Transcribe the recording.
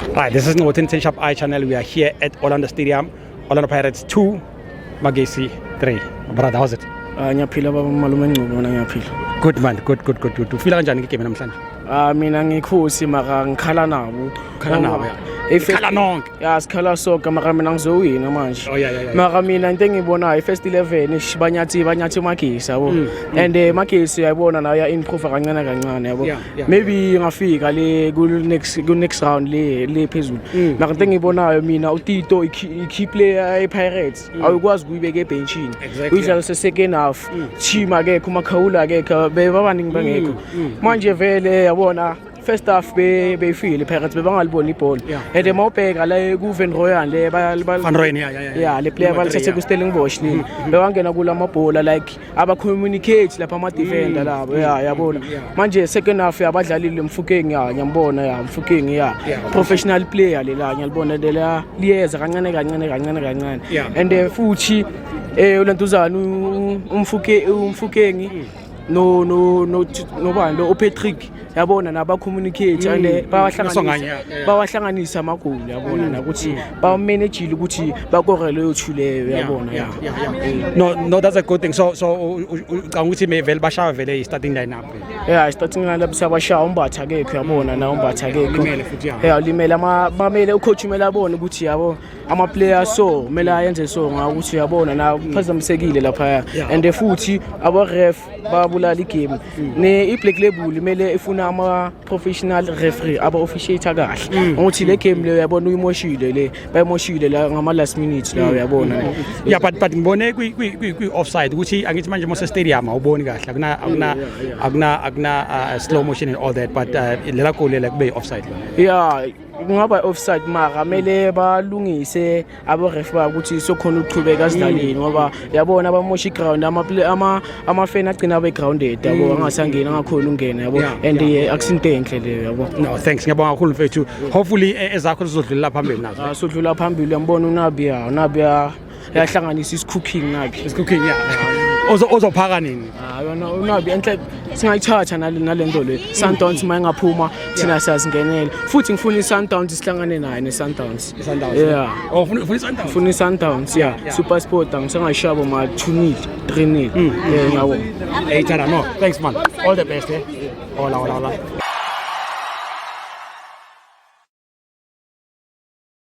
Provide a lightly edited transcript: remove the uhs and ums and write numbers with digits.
Right, this is Ngotin 10 Sharp Eye Channel. We are here at Orlando Stadium. Orlando Pirates 2, Magesi 3. Brother, how's it? Ah, ngiyaphila baba malume Ngcubo, mina ngiyaphila. Good man, good, good, good, good. Ufila kanjani ngegame namhlanje? Ah, mina ngikhosi mara ngikhala nabo. Ukhala nabo, ya. Ikhala nonke. Ya, sikhala sonke mara mina ngizowina manje. Oh, yeah. Mara mina into engiyibonayo i-first 11 ish banyathi Magesi yabo. And Magesi uyayibona nayo ya improve kancane kancane yabo. Maybe ingafika le ku next round le phezulu. Mara into engiyibonayo mina uTito i-key player e-Pirates awukwazi ukuyibeka ebenchini. Uyidlalise second half. Team akekho, uMakhawula akekho, bebabaningi bangekho. Manje vele yabona first half beyifile i-Pirates, bebangaliboni ibhola. And mawubheka la ku Van Rooyen le Van Rooyen, yeah. Yeah, le player Number three, balithathe ku Stellenbosch le bewangena kula mabhola like aba communicate lapha ama defender labo ya yabona. Manje second half yabadlalile Mofokeng, ya ngiyambona, ya Mofokeng ya professional player lela, ngiyalibona lela liyeza kancane kancane kancane kancane. And futhi ulantuzana uMofokeng no nobani lo uPatrick yabona naba communicate and Nosonganye, bawahlanganisa bawahlanganisa amagoli yabona nakuthi bamanagile ukuthi bakore leyo two leyo yabona ya. Yeah. No, that's a good thing. So ucabanga ukuthi may vele bashaya vele i-starting lineup. Yeah, starting lineup siyabashaya, uMbatha akekho yabona na uMbatha akekho. Ulimele futhi, yeah. Yeah, ulimele ama bamele ucoach kumele abone ukuthi yabo ama players so kumele ayenze so ngakuthi uyabona na kuphazamisekile lapha. And futhi aba ref babulala igame ne i-Black Label kumele ifuna ama professional referee aba officiate kahle ukuthi le game leyo uyabona uyimoshile le bayimoshile la ngama last minute la uyabona. Yeah, but ngibone kwi offside ukuthi angithi manje mose stadium awuboni kahle akuna slow motion and all that, but lela goal lela kube offside lona. Yeah, kungaba offside mara kumele balungise abo-ref babo ukuthi sokhona ukuchubeka sidlaleni ngoba yabona abamosha iground ama-fan agcina abe-grounded yabo angasangeni angakhoni ukungena yabo and akusinto enhle leyo yabo. No, thanks, ngiyabonga kakhulu mfethu. Hopefully ezakho zizodlulela phambili nazo. Ah, sodlula phambili, uyambona uNabi, uNabi yahlanganisa isicooking Nabi. It's cooking, yeah. Ozophaka nini? Ah, yona uNabi enhle singayithatha nale nto le Sundowns uma ingaphuma thina siyazingenela futhi ngifuna i-Sundowns sihlangane nayo ne-Sundowns. I-Sundowns. Yeah. Oh, ufuna i-Sundowns. Ngifuna i-Sundowns, yeah. SuperSport angisengayishabo ma 2-0 3-0 eh ngiyabonga. Hey, Tara, no. Thanks, man. All the best, eh? Hola, hola, hola.